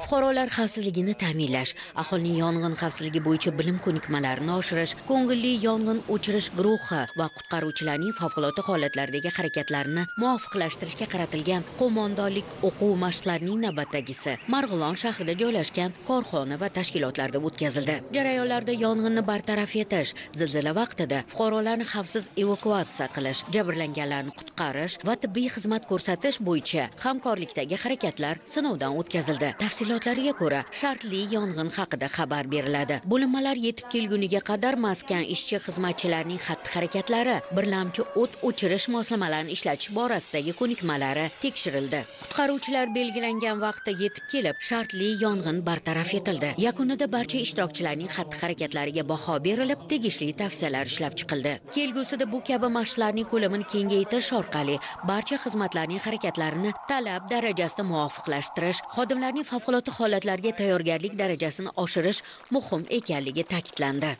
Fuqarolar xavfsizligini ta'minlash, aholining yong'in xavfsizligi bo'yicha bilim ko'nikmalarini oshirish, ko'ngilli yong'in o'chirish guruhi va qutqaruvchilarning favqulodda holatlardagi harakatlarini muvofiqlashtirishga qaratilgan qo'mondonlik o'quv mashqlarining navbatdagisi Marg'ilon shahrida joylashgan korxona va tashkilotlarda o'tkazildi. Jarayonlarda yong'inni bartaraf etish, zilzila vaqtida fuqarolarni xavfsiz evakuatsiya qilish, jabrlanganlarni qutqarish va tibbiy xizmat ko'rsatish bo'yicha hamkorlikdagi harakatlar sinovdan o'tkazildi. Tafsilotlariga ko'ra, shartli yong'in haqida xabar beriladi. Bo'linmalar yetib kelguniga qadar maskan ishchi xizmatchilarining xatti-harakatlari, birlamchi o't o'chirish moslamalarini ishlatish borasidagi ko'nikmalari tekshirildi. Qutqaruvchilar belgilangan vaqtda yetib kelib, shartli yong'in bartaraf etildi. Yakunida barcha ishtirokchilarning xatti-harakatlariga baho berilib, tegishli tavsiyalar ishlab chiqildi. Kelgusida bu kabi mashqlarning ko'lamini kengaytirish orqali barcha xizmatlarning harakatlarini talab darajasida muvofiqlashtirish, xodimlarning favqulodda holatlarga tayyorgarlik darajasini oshirish muhim ekanligi ta'kidlandi.